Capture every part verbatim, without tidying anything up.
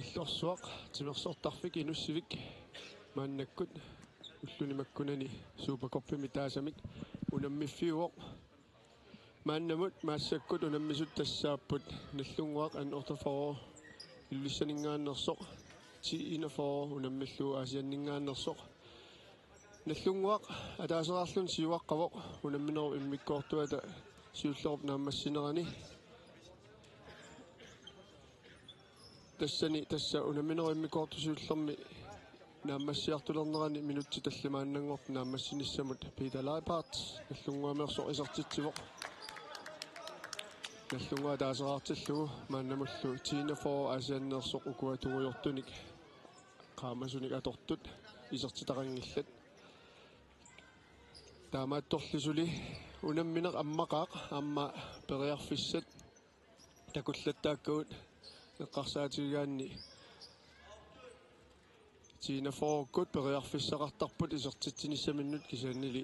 Illorsuaq timersortarfik Inussivik maannakkut ulluni makkunani Supercuppimi taasamik unammiffiuvoq. Maannamut massakkut unammisut tassaapput Nagdlunguaq N otteogfyrre Ilulissaninngaanneersoq, T enogfyrre unammillugu Aasianninngaanneersoq. Nagdlunguaq ataasereerluni siuaqqavoq unamminerup immikkoortuata siullerup naammassinerani. Tassani tassa unamminerup immikkoortup siullermi naammassiartulernerani minutsit tallimaannanngortut naammassinissamut Peter Leibhardt Nagdlunguameersoq isertitsivoq. Nagdlunguaq ataasereertillugu maannamullu T enogfyrre Aasianneersoq ukua tungujortunik qaamasunik atortut isertitaqanngillat. Taamaattorli suli unammineq ammaqaaq, aamma periarfissat takullattaakkagut eqqarsaatigigaanni T enogfyrrekkut periarfissaqartarput isertitsinissaminnut, kisiannili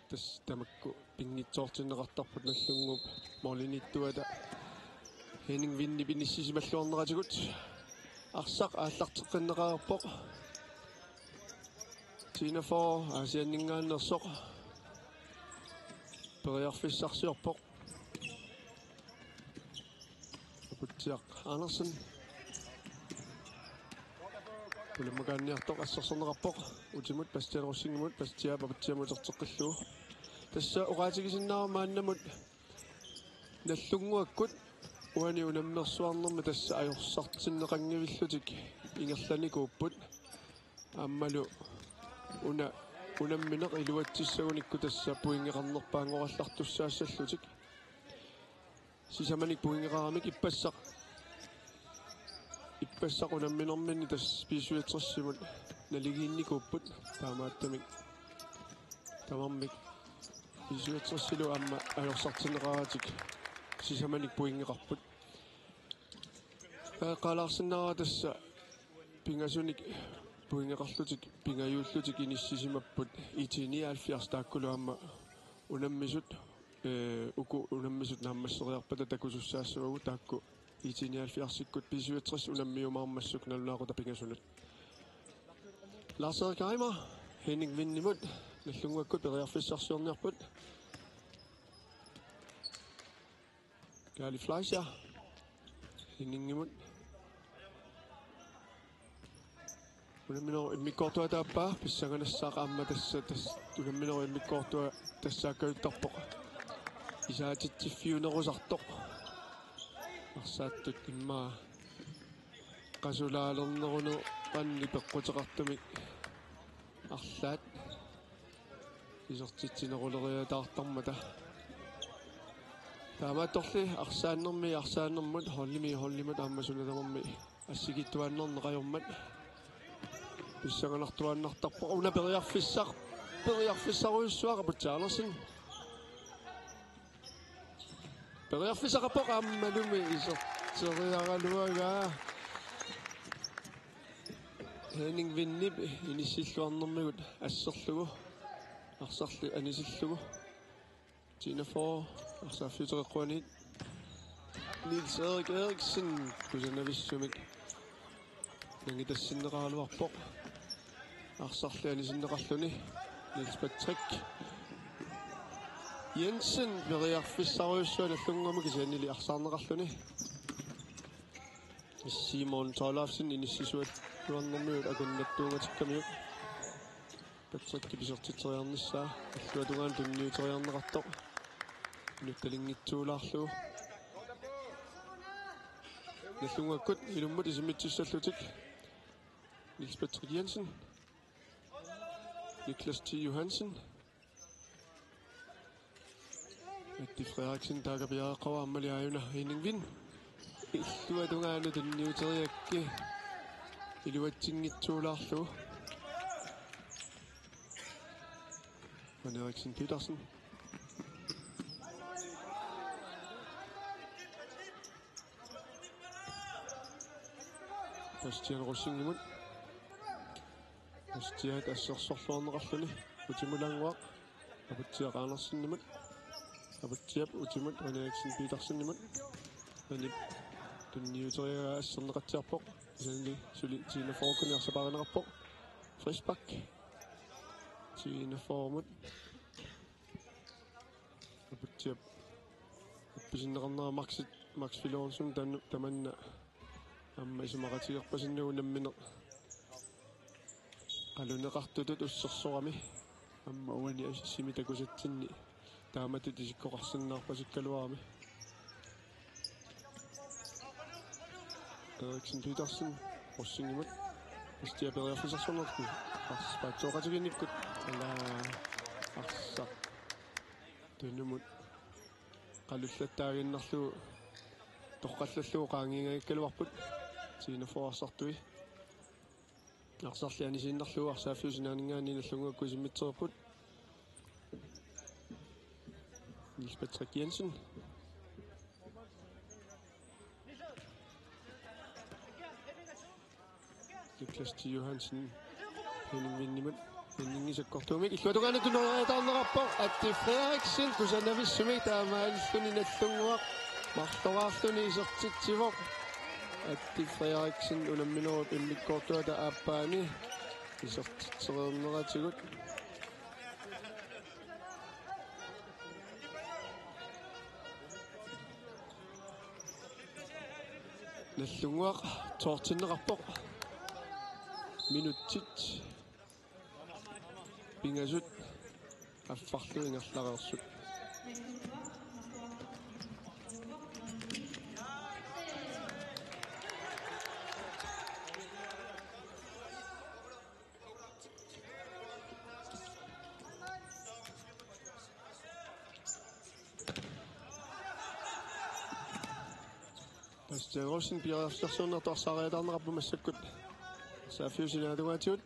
tassa tamakku pinngitsoortinneqartarput Nagdlunguup målimiittuata Henning Vindip inissisimalluarneratigut. Arsaq aallarteqqinneqareerpoq. T enogfyrre Aasianninngaanneersoq periarfissarsiorpoq. Aputsiaq Andersen. Ulimmakaanniartoq assersorneqarpoq. Utimut Bastian Rosingimut, Bastian Aputsiamut uterteqqillugu. Tassa oqaatigisinnaavara maannamut Nagdlunguakkut uani unammersuarnermi tassa ajorsartinneqanngivillutik ingerlanikuupput. Aammalu una unammineq iluatsissagunikku tassa pointeqarnerpaanngorallartussaassallutik. Sisamanik pointeqaramik ippassaq, ippassaq unamminerminni tassa B syvogtresimut naligiinnikuupput, taamaattumik tamarmik B syvogtresilu aamma ajorsartinneqaratik sisamanik pointeqarput. Eqqaalaarsinnaavara tassa pingasunik pointeqarlutik pingajuullutik inissisimapput I T nioghalvfjerds, taakkulu aamma unammisut, ee, uku unammisut naammasseriarpata takusussaassavagut, taakku I T nioghalvfjerdsikkut B syvogtres unammiumaarmassuk nalunaaqutaq pingasunut. Lars Erik Reimer, Henning Vindimut Nagdlunguakkut periarfissarsiorniarput. Kaali Fleischer Henningimut. Unamminerup immikkoortua taappaa, pissanganassaaq aamma tassa, tassa unamminerup immikkoortua tassaakkajuttarpoq. Isaatitsiffiunerusartoq. Arsaattut immaqa qasulaalerneruneranni peqquteqartumik arlaat isertitsineruleriataartarmata. Taamaattorli arsaannermi arsaannermut, holdimi holdimut aamma suna tamarmi assigiittuaannarneq ajormat pissanganartuaannartarpoq. Una periarfissaq, periarfissarujussuaq, Aputsiaq Andersen. Periarfissaqarpoq aammalumi iserteriaraluaraa. Henning Vindip inissilluarnermigut asserlugu, arsarli anisillugu. T enogfyrre arsaaffiuteqeqquaniit Niels Erik Eriksen kusanavissumik nangitassinneqaraluarpoq. Arsarli anisinneqarluni Niels Patrick Jensen periarfissarujussuaq Nagdlunguamut, kisiannili arsaarneqarluni. Simon Tollefsen inissisualluarnermigut akunnattuungatikkamiuk. Patrick isertitseriarnissaa illuatungaanut tunniuteriarneqartoq nuttalinngitsuulaarlugu. Nagdlunguakkut ilummut isimmitsissallutik Niels Patrick Jensen, Niklas T. Johansen, Matti Frederiksen taakapiareqqavoq, aammali aajuna Henning Vind. Illuatungaanut tunniuteriarakku iluatsinngitsuulaarlugu. Jan Eriksen Petersen. Bastian Rosingimut. Bastian assersorluarneqarluni. Utimut Langua. Aputsiaq Andersenimut. Aputsiaq utimut Jan Eriksen Petersenimut. Jan Tunniuteriaraa asserneqatsiarpoq. Kisianni suli T enogfyrrekkunni arsaq paarineqarpoq. Frispark. T enogfyrremut. Aputsiap uppisinneqarnera Max, Max Filonsen tan-, tamanna aamma isumaqatigerpasinnagu nammineq qaluneqartutut ussersorami. Aamma uani assimi takusatsinni taamatut isikkoqarsinnaarpasikkaluarami. Eriksen Petersen, Rosingimut. Bastia periarfissarsiornerput. Ars-, paatsooqatigiinnikkut. Ala arsaq tunumut qalullattaaginnarlugu toqqallallugu qaangiinngikkaluarput. T enogfyrre arsartui. Arsarli anisiinnarlugu arsaaffiup sinaaninngaanniit Nagdlunguakkut isimmitsereerput. Niels Patrick Jensen. Niklas T. Johansen. Henning Vindimut. Henning sakkortuumik. Illuatungaanut tunoriataarneqarpoq. Atti Frederiksen. Kusanavissumik taamaalilluni Nagdlunguaq marloraarluni isertitsivoq. Atti Frederiksen unamminerup immikkoortuata aappaani isertitsereerneratigut. Nagdlunguaq toortinneqarpoq. Minutsit pingasut affarlu ingerlareersut. Bastian Rosing periarfissarsiornertoq arsaariataarneqarpoq massakkut. Saaffiup sinaatungaatigut.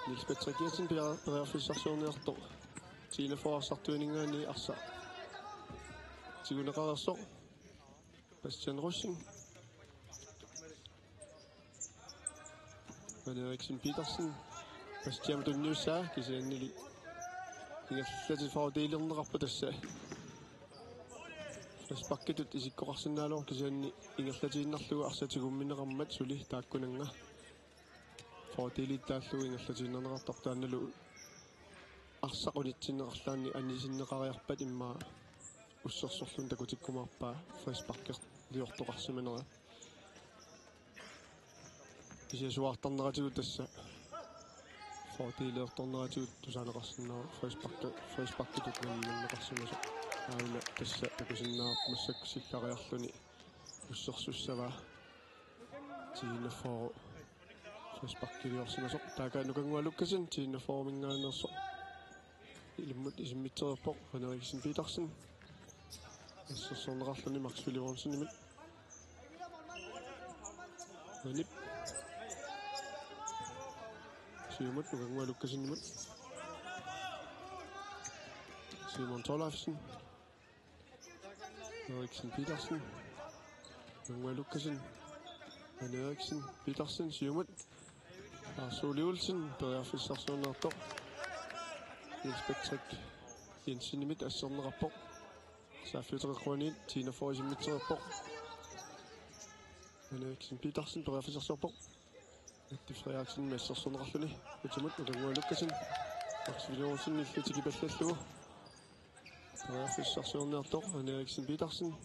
Niels Patrick Jensen peria-, periarfissarsiorniartoq. T enogfyrre arsartuininngaanniit arsaq tiguneqareersoq. Bastian Rosing. Jan Eriksen Petersen. Bastian tunniussaa kisiannili ingerlatit fordeliorneqarpoq tassa. Frisparkitut isikkoqarsinnaavoq kisianni ingerlatiinnarlugu arsaq tigummineqarmat suli taakkunannga fordeliittaallugu ingerlatiinnarneqartartoq taannalu arsaq unitsinneqarlaanni anisinneqariarpat immaqa ussersorluni takutikkumaarpaa frisparkiliortoqarsimanera. Kisianni arsaarneqartigut tassa fordeliortorneratigut tusaaneqarsinnaavoq frispark-, frisparkitut namminneqarsimasoq. Aana tassa takusinnaavarput massakkut sillariarluni ussersussavaa. T enogfyrre frisparkiliorsimasoq. Taaka Nukannguaq Lukassen, T enogfyrreminngaanneersoq. Ilimmut isimmitsereerpoq, Jan Eriksen Petersen. Assersorneqarluni Max Filip Olsenimit. Vanip. Siumut, Nukannguaq Lukassenimut. Simon Thorleifsen. Eriksen Petersen. Nukannguaq Lukassen. Jan Eriksen Petersen, siumut. Lars Ole Olsen, periarfissarsiorniartoq. Niels Patrick Jensenimit asserneqarpoq. Saaffiuteqeqquaniit T enogfyrre isimmitsereerpoq. Jan Eriksen Petersen, periarfissarsiorpoq. Atti Frederiksen assersorneqarluni. Utimut Nukannguaq Lukassen. Max Vilhelmsen illit tikipallallugu. Periarfissarsiorniartoq, Jan Eriksen Petersen.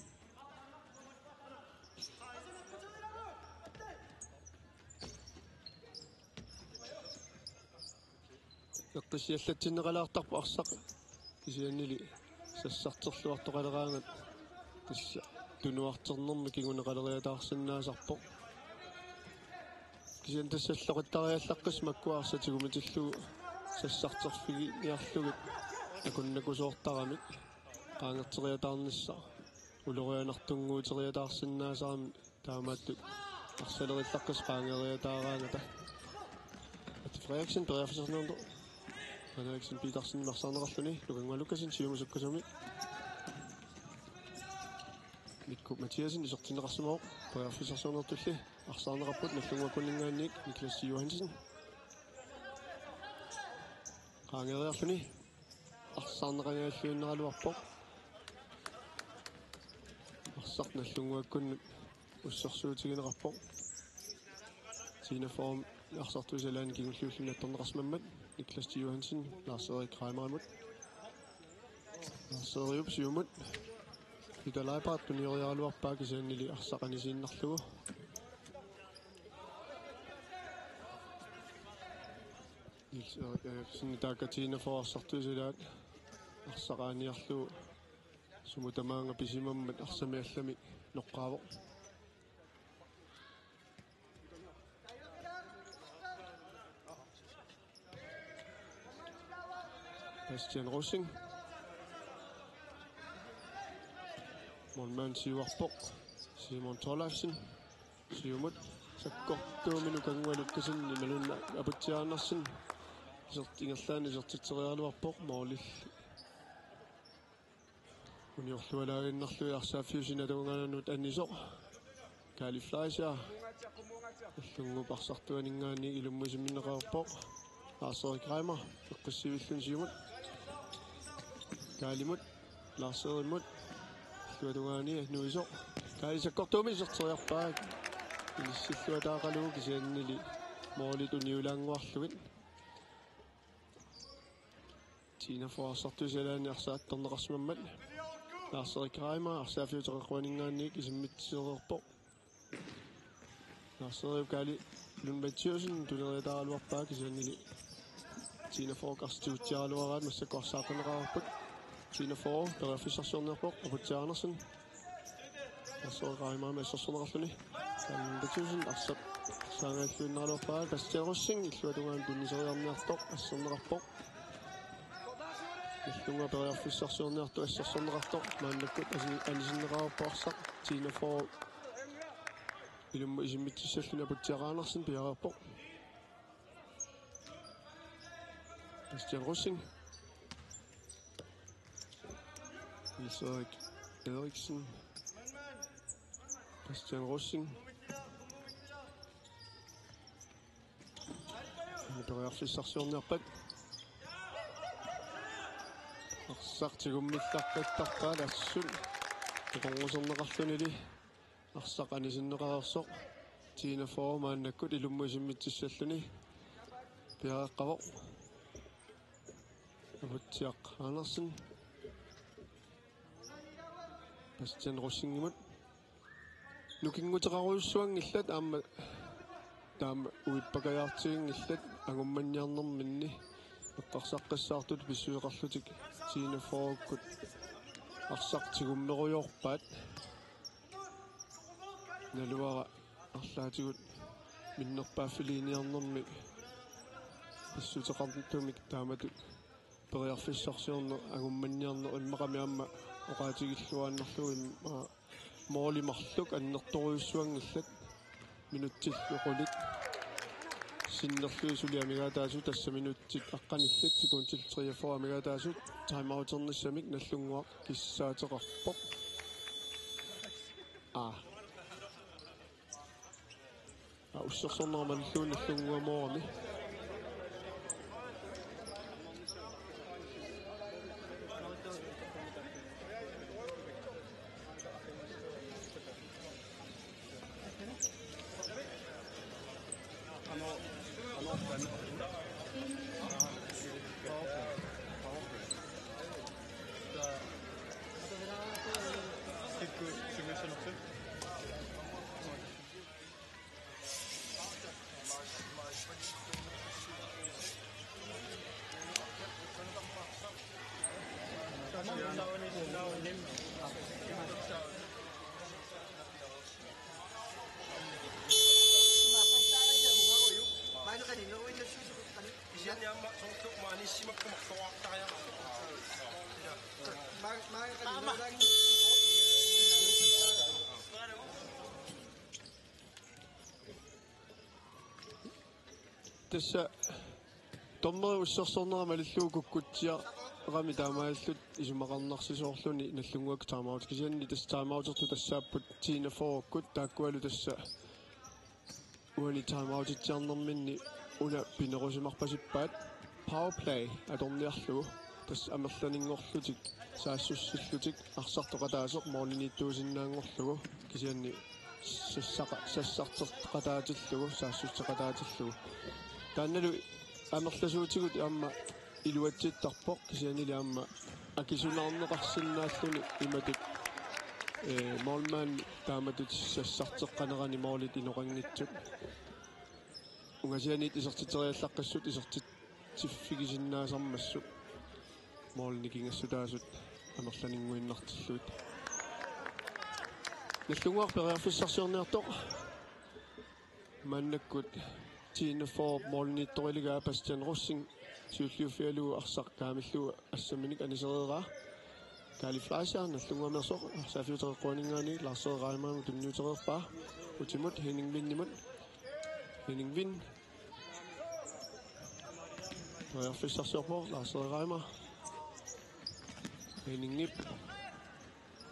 Eqqissiallatsinneqalaartarpoq arsaq. Kisiannili sassarterluartoqaleraangat tassa tunuarternermi kinguneqaleriataarsinnaasarpoq. Kisianni tassa salloqittariallaqqissaaq makkua arsaq tigumitillugu sassarterfiginiarlugit akunnakusoortaramik qaangerteriataarnissaq ulorianartunnguuteriataarsinnaasarami taamaattut arsalerillaqqissaaq qaangeriataaraangata. Atti Frederiksen periarfissarsiorniartoq. Jan Eriksen Petersen arsaarneqarluni, Nukannguaq Lukassen siumut sukkasuumik. Mikku Mathiassen isertinneqarsimavoq, periarfissarsiorniartulli arsaarneqarput Nagdlunguakkunninngaanniit Niklas Johansen. Qaangeriarluni arsaarneqangaalluinnaraluarpoq. Arsaq Nagdlunguakkunnut ussersuutigineqarpoq. Tiina Forum arsartuussalaani kingulliulluni attorneqarsimammat Niklas T. Johansen, Lars Erik Reimerimut. Lars Eriup siumut. Peter Leibhardt tunnioriaraluarpaa kisiannili arsaq anisiinnarlugu. Niels Erik Eriksen taakku Tiina Forum arsartuussalaat arsaq aaniarlugu sumut tamaanga pisimammat arsami allami noqqaavoq. Bastian Rosing. Målmand siuarpoq. Simon Thorleifsen. Siumut. Sakkortuuminut Kangualukkasen imaluunniit Aputsiaq Andersen. Isert-, ingerlaannaq isertitseriaraluarpoq. Målilli uniorlualaaginnarlugit arsaaffiup sinaata tungaanut anisoq. Kaali Fleischer. Nagdlunguup arsartuaninngaanniit ilummut isimminneqarpoq. Lars Erik Reimer. Eqqissivilluni siumut. Kaalimut. Lars Erimut. Illuatungaani nuisoq. Kaali sakkortuumik iserteriarpaa. Inissilluataaqalugu kisiannili målit uniulaannguarlugit. Tiina Forum arsartuussalaani arsaq attorneqarsimammat. Lars Erik Reimer arsaaffiuteqarquaninngaanniit isimmitsisereerpoq. Lars Erik Kaali Lund Mathiasen tunnioriataaraluarpaa kisiannili Tiina Forum arsaq tigutiaraluaraat massakkut arsaaqqinneqareerput. Tiina Forum periarfissarsiorniarpoq Aputsiaq Andersen. Lars Erik Reimer assersorneqarluni. Kaali Lund Mathiasen arsaq saangailluinnaruarpaa Bastian Rosing illuatungaanut tunniseriarniartoq asserneqarpoq. Illunnguaq periarfissarsiorniartoq assersorneqartoq maannakkut asi-, anisinneqareerpoq arsaq. Tiina Forum ilummut isimmitsissalluni Aputsiaq Andersen piareerpoq. Bastian Rosing. Niels Erik Eriksen. Bastian Rosing. Periarfissarsiorniarpat. Arsaq tigummillaqqittarpaat assut. Uqornguserneqarlunili. Arsaq anisinneqareersoq. Tiina Forum maannakkut ilummut isimmitsissalluni piareeqqavoq. Aputsiaq Andersen. Bastian Rosingimut. Nukinguteqarujussuanngillat aamma taama uippakajaartiginngillat angummanniarnerminni eqqarsaqqissaartut pissuseqarlutik Tiina Forukkut arsaq tigummerujoorpaat. Naluara arlaatigut minnerpaaffiliiniarnermi pissuteqartumik taamatut periarfissarsiorneq angummanniarneq immaqami aamma oqaatigilluaannarlugu immaqa måli marluk annertoorujussuanngillat minutsillu qulit. Sinnerlugit suli amigaataasut tassa minutsit aqqanillit sekundit treogfyrre amigaataasut timeouternissamik Nagdlunguaq kissaateqarpoq. Aa. Aa, ussersornera malillugu Nagdlunguup målimi. Tassa dommeri ussersornera malillugu kukkutsiarami taamaalillutik isumaqarnarsisoorluni Nagdlunguakkut timeout. Kisianni tassa timeoutertut tassaapput Tiina Forukkut taakkualu tassa uani timeoutitsiarnerminni una pinerusimarpasippaat powerplay atorniarlugu. Tassa amerlanerullutik saassussillutik arsartoqataaseq mooliniittuusinnaanngorlugu kisianni sassaqa-, sassarteqataatillugu saassusseqataatillugu. Taannalu amerlasuutigut aamma iluatsittarpoq kisiannili aamma akisunaarneqarsinnaalluni imatut, ee, moolmaan taamatut sassarteqqanerani moolit inoqanngitsut. Ungasianiit isertitseriallaqqissut isertitsiffigisinnaasarmassuk. Moolinik nikingassutaasut amerlaninnguinnartillugit. Nallunnguaq periarfissarsiorniartoq. Maannakkut T-41 mooliniittorigaa Bastian Rosing siulliuffigalugu arsaq kaamillugu assamminik anisereeraa. Kaali Fleischer, Nallunnguameersoq, saaffiutereqquaninngaanniit, Lars Reimer tunniutereerpaa, utimut Henning Vindimut. Henning Vind. Periarfissarsiorpoq, Lars Reimer. Henningip.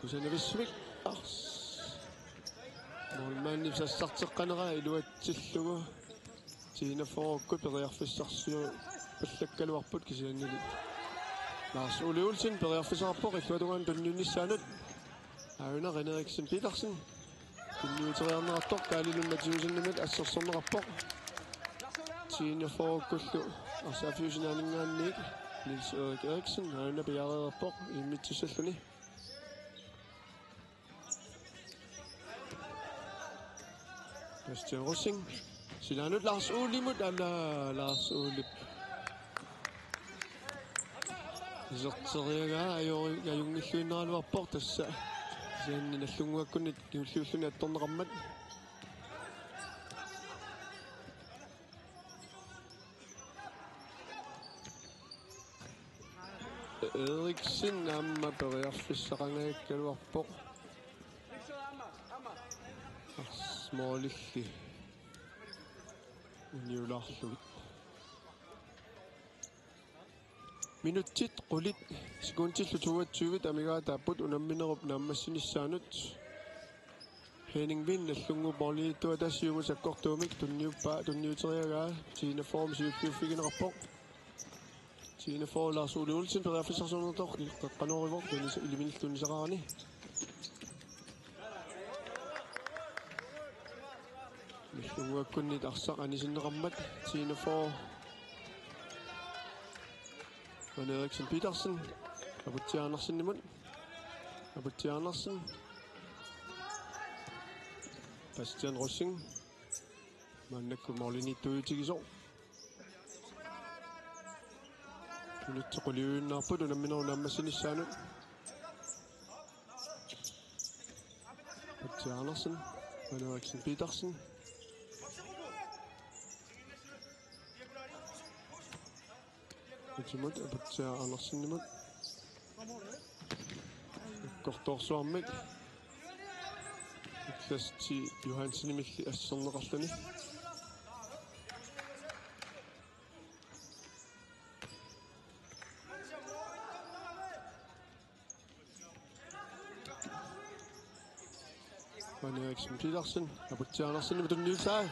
Kusanavissumik. Ars. Moolmaanip sassarteqqanera iluatsillugu. T-41-kkut periarfissarsiorpallakkaluarput kisiannili. Lars Ole Olsen periarfissaqarpoq illuatungaanut tunniunnissaanut. Aajuna René Eriksen Petersen. Tunniuteriarneqartoq Kaalilun Mathiussenimit assersorneqarpoq. T-41-kkullu arsaaffiup sinaaninngaanniit Niels Erik Eriksen aajuna piareerpoq immitsissalluni. Bastian Rosing. Sinaanut Lars Olemut, ala, Lars Olep. Iserteriagaa ajori-, ajunngilluinnaraluarpoq tassa. Kisianni Nallunnguakkunnit siulliulluni attorneqarmat. Eriksen aamma periarfissaqangajakkaluarpoq. Ars moolilli uniulaarlugit. Minutsit qulit sekundillu toogtyvit amigaataapput unamminerup naammassinissaanut. Henning Vind Nallunnguup mooliniittuata siumut sakkortuumik tunniuppaa, tunniuteriagaa T-41-mut siulliuffigineqarpoq. T-41 Lars Ole Olsen periarfissarsiorniartoq qeqqanoorivoq tunisa-, iliminillu tunisaqarani. Nallunnguakkunnit arsaq anisinneqarmat T-41. René Eriksen Petersen. Aputsiaq Andersenimut. Aputsiaq Andersen. Bastian Rosing. Maannakkut mooliniittuutigisoq. Minutsit quliuinnaapput unamminerup naammassinissaanut. Aputsiaq Andersen, René Eriksen Petersen. Utimut Aputsiaq Andersenimut. Kortoorsuarmik. Niklas T. Johansenimilli asserneqarluni. René Eriksen Petersen, Aputsiaq Andersenimut tunniussaa.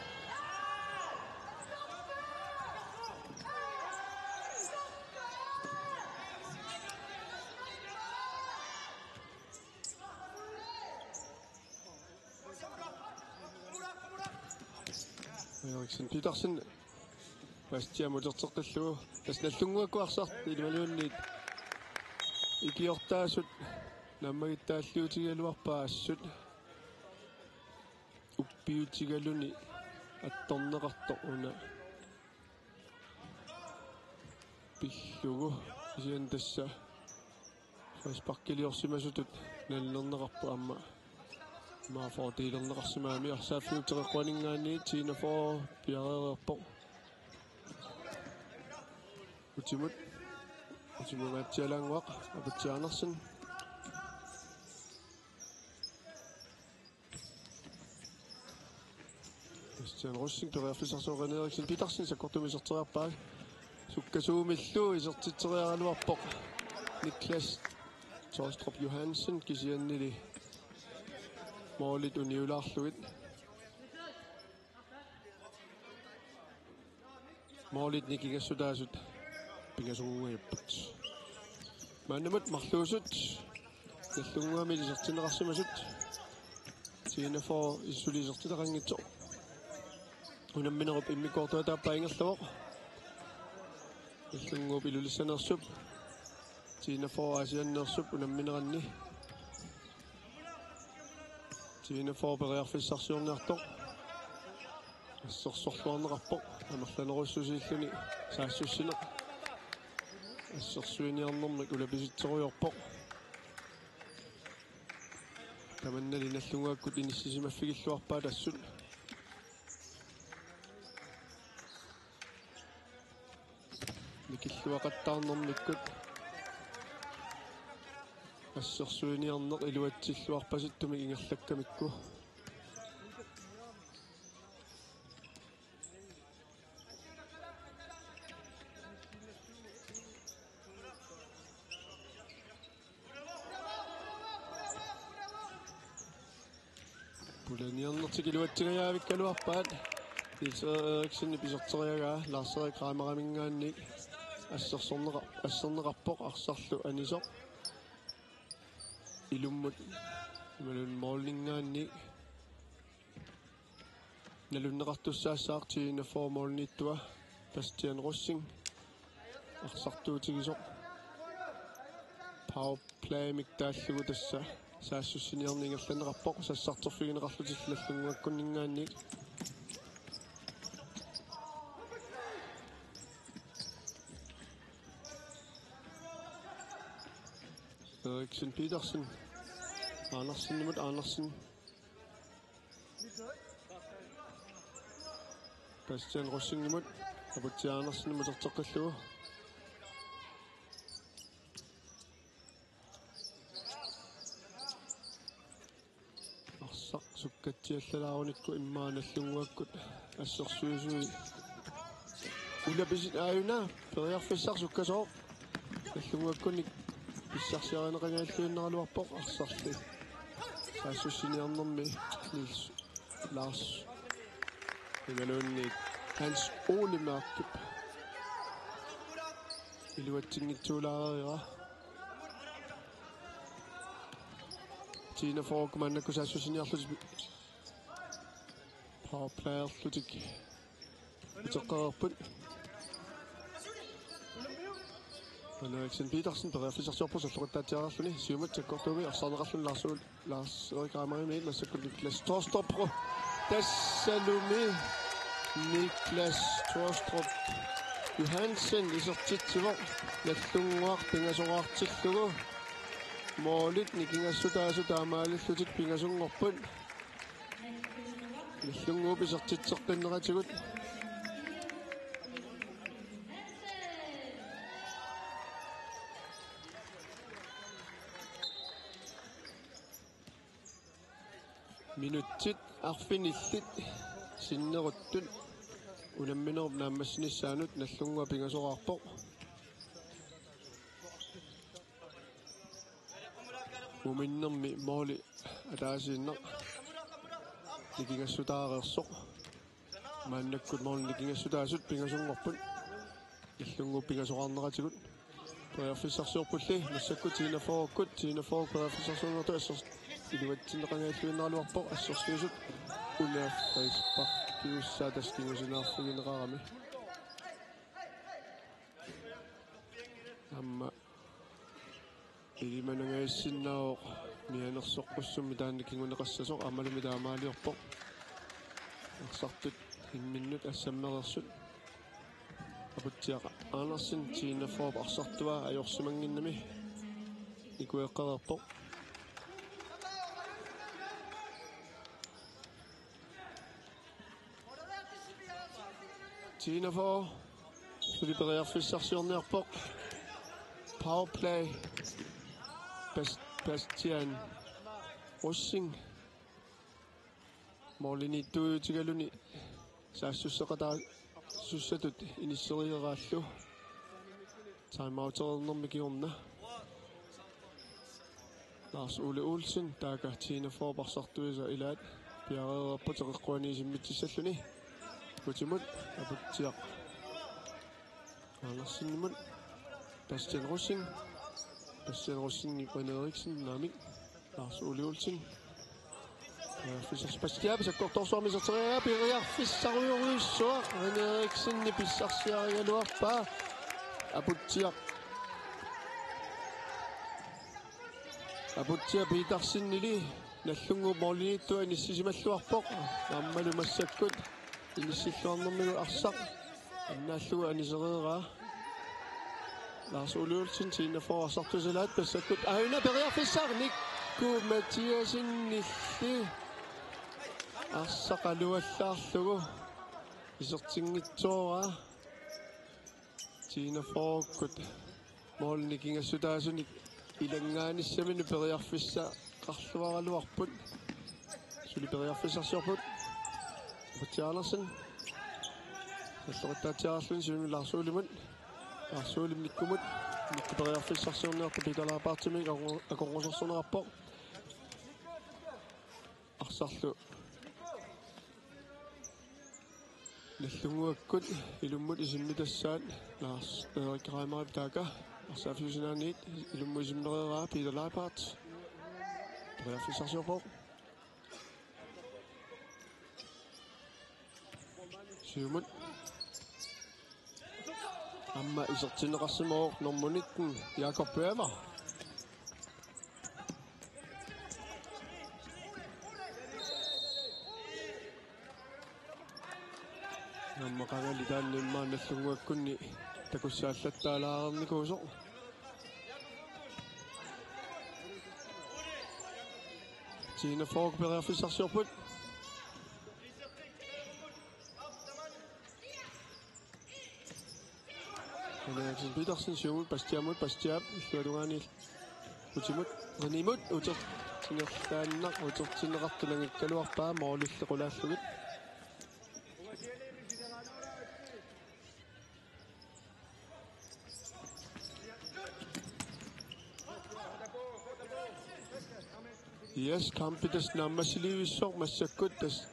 René Eriksen Petersen. Bastiamut uterteqqillugu. Tassa Nallunnguakkut arsaq ilimaluunniit ikiortaasut naammagittaalliutigigaluarpaa assut. Uppiutigaluni attorneqartoq una pillugu. Kisianni tassa frisparkiliorsimasutut nalilerneqarpoq aamma. Aamma fordelerneqarsimagami arsaaffiup teqeqquaninngaanniit T-41 piareereerpoq. Utimut. Utimungaatsialaannguaq Aputsiaq Andersen. Bastian Rosing periarfissarsiorpoq, René Eriksen Petersen sakkortuumik iserteriarpaa. Sukkasuumillu isertitseriaraluarpoq Niklas Tolstrup Johansen kisiannili moolit uniulaarlugit. Moolit nikingassutaasut pingasunngorput. Maannamut marluusut Nagdlunguami isertinneqarsimasut. T enogfyrre suli isertitaqanngitsoq. Unamminerup immikkoortuata taappaa ingerlavoq. Nagdlunguup Ilulissaneersup, T enogfyrre Aasianneersup unammineranni. T enogfyrre periarfissarsiorniartoq. Assersorluarneqarpoq, amerlanerussusiilluni saassussineq. Assersuiniarnermik ulapisitserujoorpoq. Tamannali Nagdlunguakkut inissisimaffigilluarpaat assut. Mikilluaqattaarnermikkut assersuiniarneq iluatsilluarpasittumik ingerlakkamikku. Pulaniarnertik iluatsingajaavikkaluarpaat. Niels Eriksenip iserteriaraa Lars-Erik Krameriminngaanniit assersorneqa-, asserneqarpoq arsarlu anisoq. Ilummut imaluunniit måliminngaanniit nalunneqartussaassaaq. T enogfyrre målimiittua Bastian Rosing arsartuutigisoq. Powerplaymik taallugu tassa saassussiniarneq ingerlanneqarpoq sassarterfigineqarlutillu Nagdlunguakkunninngaanniit. Eriksen Petersen. Andersenimut Andersen. Bastian Rosingimut. Aputsiaq Andersenimut uterteqqillugu. Arsaq sukkatsiallalaarunikku immaqa Nagdlunguakkut assersuisui ulapisit aajuna periarfissaq sukkasooq. Nagdlunguakkunnik pissarsiarineqanngilluinnaraluarpoq arsarli. Saassussiniarnermi Niels Lars imaluunniit Hans Ole Mørkip iluatsinngitsuulaarera. T enogfyrre maannakkut saassussiniarlutik powerplayerlutik uteqqereerput. Henriksen Petersen periarfissarsiorpoq salloqittaatsiareerluni, siumut sakkortuumik arsaarneqarluni Lars Ole, Lars-Erik Kramerimiit massakkut Niklas Tostrup. Tassalumi Niklas Tostrup Johansen isertitsivoq, Nagdlunguaq pingasoraartillugu. Målit nikingassutaasut taamaalillutik pingasunngorput. Nagdlunguup isertitseqqinneratigut. Minutsit arfinillit sinneruttut unamminerup naammassinissaanut Nagdlunguaq pingasoraarpoq. Muminnermi måli ataasiinnaq nikingassutaareersoq. Maannakkut måli nikingassutaasut pingasunngorput. Nagdlunguup pingasoraarneratigut. Periarfissarsiorpulli massakkut T enogfyrrekkut, T enogfyrre periarfissarsiornertut assers-, iluatsinneqanngilluinnaraluarpoq assersuisut. Una frisparkiussaat tassa kingusinaarfigineqarami. Aamma ilimanangajassinnaavoq mianersoqqussummi taanna kinguneqassasoq, aammalumi taamaaliorpoq. Arsartut imminnut assammereersut. Aputsiaq Andersen T enogfyrrep arsartua ajorsimannginnami nikueqqareerpoq. T enogfyrre suli periarfissarsiorniarpoq. Powerplay. Bas-, Bastian Rosing. Målimiittuutigaluni saassusseqataasussatut inissereeraallu. Timeoutereernermi kingorna. Lars Ole Olsen, taakku T enogfyrrep arsartuisa ilaat piareerput eqeqquani isimmitsissalluni. Putimut, Aputsiaq Andersenimut, Bastian Rosing. Bastian Rosing, René Eriksen, naamik. Lars Ole Olsen. Periarfissarsi Bastiap sakkortoorsuarmik iserteriaraa, periarfissarujorujussuaq. René Eriksen pissarsiarigaluarpaa. Aputsiaq. Aputsiaq Petersenili Nagdlunguup målimiittua inissisimalluarpoq. Aammalu massakkut inissilluarnermigut arsaq annaallugu anisereeraa. Lars Ole Olsen, T enogfyrre arsartuusalaat, massakkut aajuna periarfissaq Nikku Mathiassenilli arsaq aluallaarlugu isertinngitsooraa. T enogfyrrekkut målip nikingassutaasunik ilanngaanissaminut periarfissaqarluaraluarput. Suli periarfissarsiorput. Aputsiaq Andersen. Nalleqattaatsiarluni siumut Lars Olemut. Lars Olem Nikkumut. Nikku periarfissarsiorniartoq Peter Lagertiminik akornu-, akornusersornerarpoq. Arsarlu Nagdlunguakkut ilummut isimmitassaat Lars Erik Reimerip taaka. Arsaaffiup sinaaniit ilummut isimmereeraa Peter Lagertiminik. Periarfissarsiorpoq. Siumut. Aamma isertinneqarsimavoq nummer nitten, Jakob Bøver. Aamma qangali taanna immaqa Nagdlunguakkunni takussaallattaalaarnikuusoq. T enogfyrre periarfissarsiorput. Henriksen Petersen siumut Bastiamut, Bastiap illuatungaani utimut, Renimut, utertinnerlaannaq, utertinneqartoq nangikkaluarpaa målilli qulaallugit. Yes, kampi tassa naammassilivissoq massakkut tassa.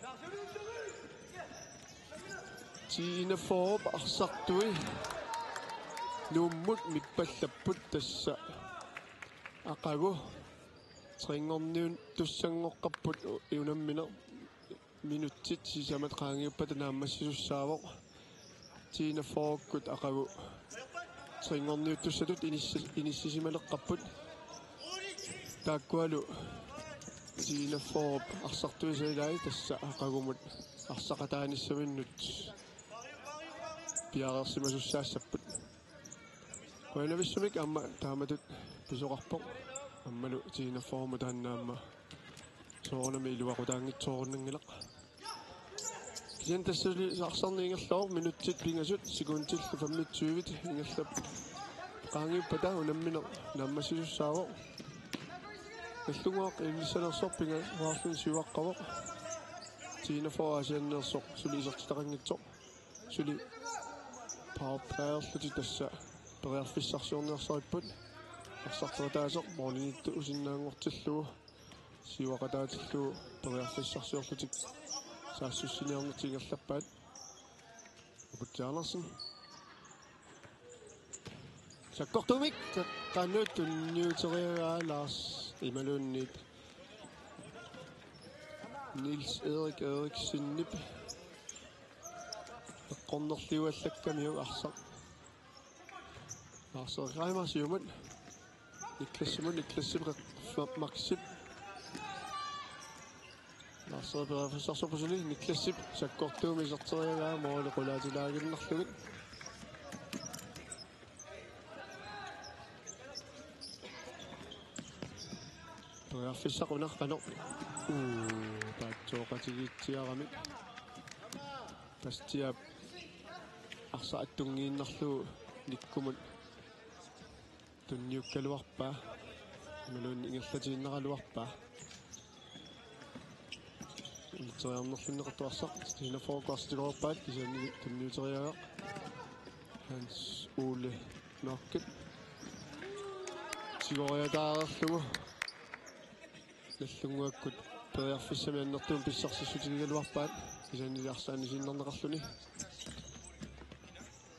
T enogfyrre arsartui Nuummut mippallapput tassa aqagu. Trinngorniuttussanngoqqapput unammineq. Minutsit sisamat qaangiuppata naammassisussaavoq. T enogfyrrekkut aqagu trinngorniuttussatut inissi-, inissisimaleqqapput. Taakkualu T enogfyrrep arsartuisa ilai tassa aqagumut arsaqataanissaminnut piareersimasussaassapput. Qujanavissumik aamma taamatut pisoqarpoq. Aammalu T enogfyrremut taanna aamma soorunami iluaqutaanngitsoorunanngilaq. Kisianni tassa suli arsarneq ingerlavoq, minutsit pingasut, sekundillu femogtyve ingerlapput. Qaangiuppata unammineq naammassisussaavoq. Nagdlunguaq ilissanersoq pingaarluni siuaqqavoq. T enogfyrre Aasianneersoq suli isertitaqanngitsoq. Suli powerplay-erlutik tassa periarfissarsiorniarsaripput. Arsartoq ataaseq målimiittuusinnaanngortillugu siuaqataatillugu periarfissarsiorlutik saassussiniarnertik ingerlappaat. Aputsiaq Andersen. Sakkortuumik qanoq tunniuteriaraa Lars imaluunniit Niels Erik Eriksenip eqqornerliuallakkamiuk arsaq. Lars Erik Reimer siumut. Niklassimut, Niklasip qeqqa Maxip. Lars Erik periarfissarsiorpoq suli, Niklasip sakkortuumik iserteriaraa måli qulaatilaaginnarlugit. Periarfissaq una qanoq. Uu, paatsooqatigiitsiarami. Bastiap arsaq attunngiinnarlugu Nikkumut tunniukkaluarpaa. Imaluunniit ingerlatiinnaraluarpaa. Unitseriarnerlunneqartoq arsaq. T enogfyrre arsaq tigoorpaat kisianni tunniuteriagaq. Hans Ole Mørkep. Tigoriataarlugu. Nagdlunguakkut periarfissamik annertuumik pissarsissutigigaluarpaat. Kisiannili arsaq anisiinnarneqarluni.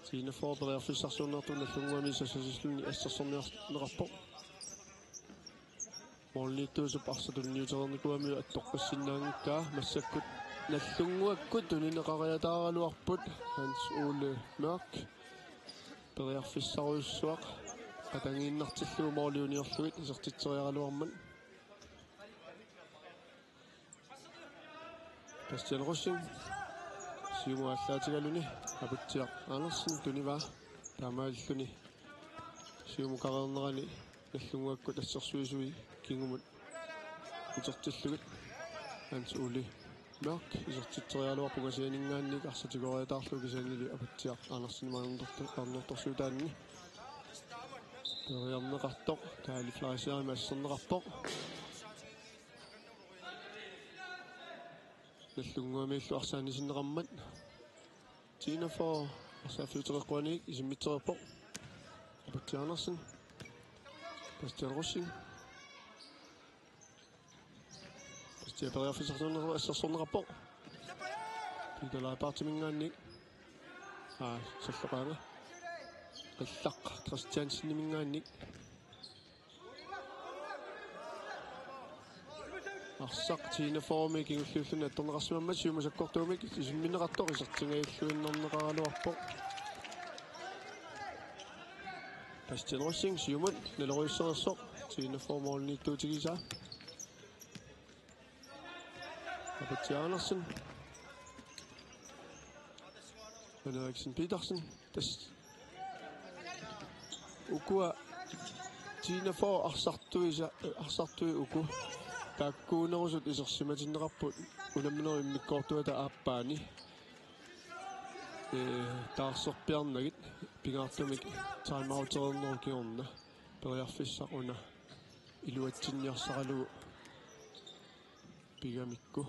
T enogfyrre periarfissarsiorniartoq Nagdlunguami sassasilluni assersorniarneqarpoq. Målimiittuusup arsaq tunniutereernikuugamiuk attoqqissinnaanngikkaa, massakkut Nagdlunguakkut tunineqariataaraluarput. Hans Ole Mørch periarfissarujussuaq qatanngiinnartillugu måli uniorlugit isertitseriaraluarmat. Bastian Rosing siumut aallaatigaluni Aputsiaq Andersen tunivaa, taamaalilluni siumukareernerani Nagdlunguakkut assersuisui kingumut utertillugit. Hans Ole Mørch isertitseriaraluarpoq, pungasianinngaanniit arsaq tigoriataarlugu, kisiannili Aputsiaq Andersen maannakkut arnortorsuutaanni. Periarneqartoq, Kaali Fleischerip asserneqarpoq. Nagdlunguamiillu arsaanni sinneqarmat. T-enogfyrre arsaaffiuteqeqquaniit isimmitsereerpoq. Aputsiaq Andersen. Bastian Rosing. Bastian periarfissarsiorneq-, assersorneqarpoq. Peter Leibartiminngaanniit. Aa, salloqaanga. Qillaq Christianseniminngaanniit. Arsaq T-enogfyrremi kingulliulluni attorneqarsimammat siumut sakkortuumik isimmineqartoq isertingajalluinnarneqaraluarpoq. Bastian Rosing siumut nalorujussuarersoq T-enogfyrre målimiittuutigisaa. Aputsiaq Andersen. Henriksen Petersen. Tassa ukua T-enogfyrre arsartuisa-, arsartui uku taakkuunerusut isersimatinneqarput unamminerup immikkoortuata aappaani. Ee, taarserpiarnagit pingaartumik timeoutereernerup kingorna periarfissaq una iluatsinniarsaralugu pigamikku.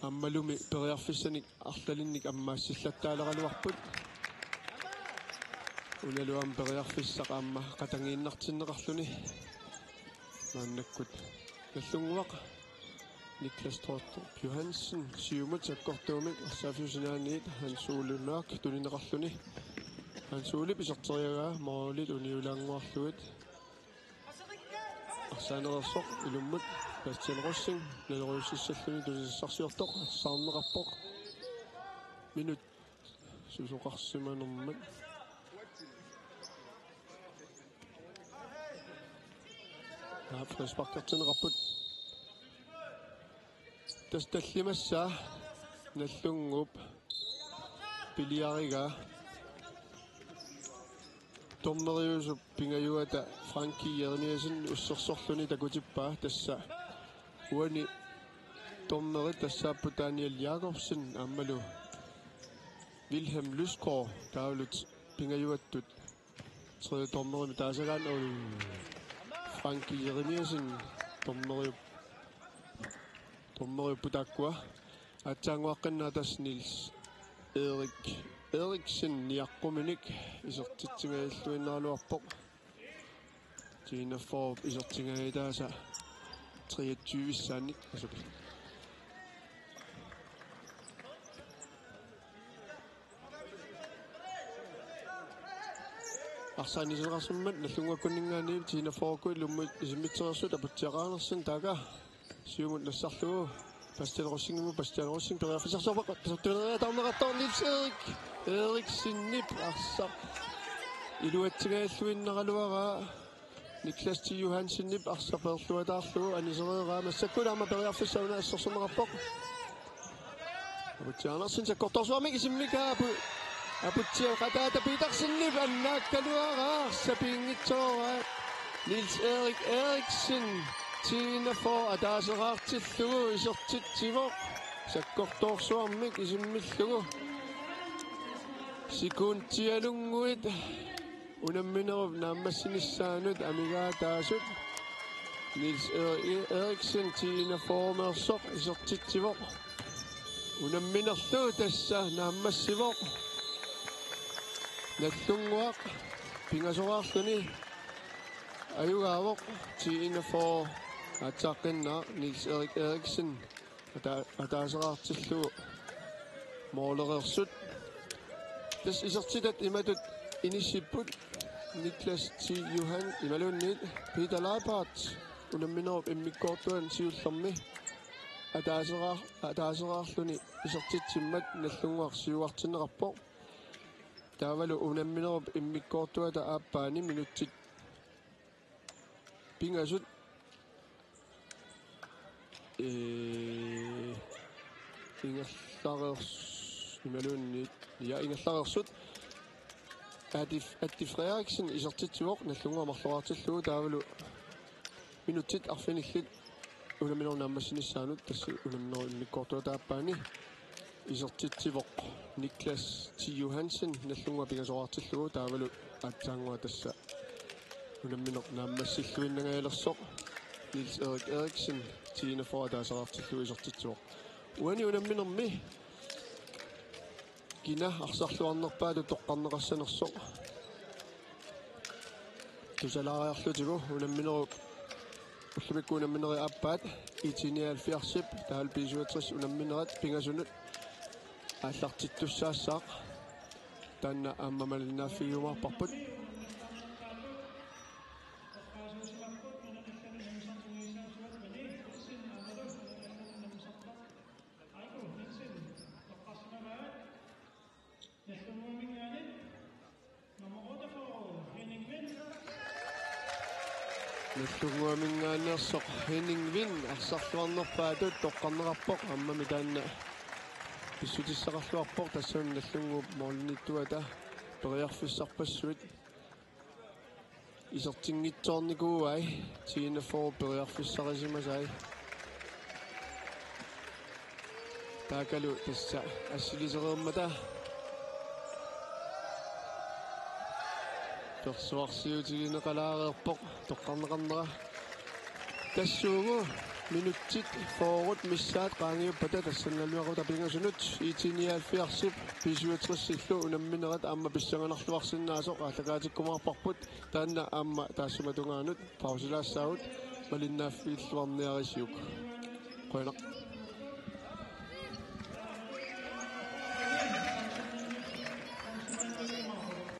Aammalumi periarfissanik arlalinnik ammaassillattaaleraluarput. Unalu aamma periarfissaq aamma qatanngiinnartinneqarluni. Maannakkut Nagdlunguaq Niklas Tolstrup Johansen siumut sakkortuumik arsaaffiup sinaaniit Hans Ole Mørch tunineqarluni. Hans Olep iserteriaraa målit uniulaannguarlugit. Arsaanereersoq ilummut Bastian Rosing nalorujussuussalluni tunisassarsiortoq arsaarneqarpoq. Minut susoqarsimanermat. Aa, frisparkertinneqarput. Tassa tallimassaa Nagdlunguup piliarigaa. Dommeriusup pingajuata Frankie Jeremiassen ussersorluni takutippaa, tassa uani dommerit tassaapput Daniel Jakobsen aammalu Wilhelm Lysgaard, taavalu pingajuattut tredje dommerimik taasagaanni, oi, Frankie Jeremiassen dommeriup-, dommeriupput taakkua. Aatsaannguaqqinnaaq tassa Niels Erik Eriksen niaqquminik isertitsigajalluinnaraluarpoq. T-enogfyrre isertigajataasa treogtyve-ssaannik asuki. Arsaanni sinneqarsimammat Nagdlunguakkunninngaanniit T-enogfyrre-kkut ilummut isimmitsereersut. Aputsiaq Andersen taakku siumut nassarlugu Bastian Rosingimut, Bastian Rosing periarfissarsiorpoq, tunineqartoq Niels Erik Eriksenip arsaq iluatsigajalluinnaraluaraa. Niklas T. Johansenip arsaq peerluataarlugu anisereeraa, massakkut aamma periarfissaq una assersorneqarpoq. Aputsiaq Andersen sakkortoorsuarmik isimmikaa, Apu-, Aputsiaq Qataata Petersenip annaakkaluaraa, arsaq piginngitsooraa. Niels Erik Eriksen T-enogfyrre ataaseraartillugu isertitsivoq, sakkortoorsuarmik isimmillugu. Sekundialunnguit unamminerup naammassinissaanut amigaataasut Niels Erik Eriksen T-enogfyrre-meersoq isertitsivoq. Unamminerlu tassa naammassivoq. Nagdlunguaq pingasoraarluni ajugaavoq. T-enogfyrre aatsaaqqinnaaq Niels Erik Eriksen ata-, ataaseraartillugu målereersut. Tassa isertitat imatut inissipput. Niklas T. Johan imaluunniit Peter Leibhardt unamminerup immikkoortuani siullermi ataaseraar-, ataaseraarluni isertitsimmat Nagdlunguaq siuartinneqarpoq. Taavalu unamminerup immikkoortuata aappaani minutsit pingasut ee, ingerlareers-, imaluunniit, ja, ingerlareersut. Ati, Ati Frederiksen isertitsivoq Nagdlunguaq marloriartillugu taavalu minutsit arfinillit unamminerup naammassinissaanut tassa unamminerup immikkoortuata aappaani isertitsivoq Niklas T. Johansen Nagdlunguaq pingasoriartillugu taavalu aatsaannguaq tassa unammineq naammassilluinnangajalersoq Niels Erik Eriksen T-enogfyrre ataaseriartillugu isertitsivoq. Uani unamminermi kina arsarluarnerpaatut toqqarneqassanersoq tusalaariarlutigu unamminerup ullumikkut unamminerit aappaat I T nioghalvfjerdsip taavalu B syvogtres unamminerat pingasunut aallartittussaassaaq. Taanna aamma malinnaaffigiumaarparput. Nagdlunguaminngaanneersoq Henning Wind arsarluarnerpaatut toqqarneqarpoq, aammami taanna pissutissaqarluarpoq, tassami Nagdlunguup målimiittuata periarfissarpassuit isertinngitsoornikuuai, T-enogfyrre periarfissarisimasai. Taakkualu tassa assilisereermata persuarsiutigineqalaareerpoq toqqarneqarnera. Tassuugu minutsit fyrret missaat qaangiuppata tassanngaluaquta pingasunut I T nioghalvfjerdsip B syvogtresillu unamminerat aamma pissanganarluarsinnaasoq aallakaatikkumaarparput, taanna aamma taassuma tungaanut pausilaassaagut, malinnaaffigilluarniarisiuk. Qujanaq.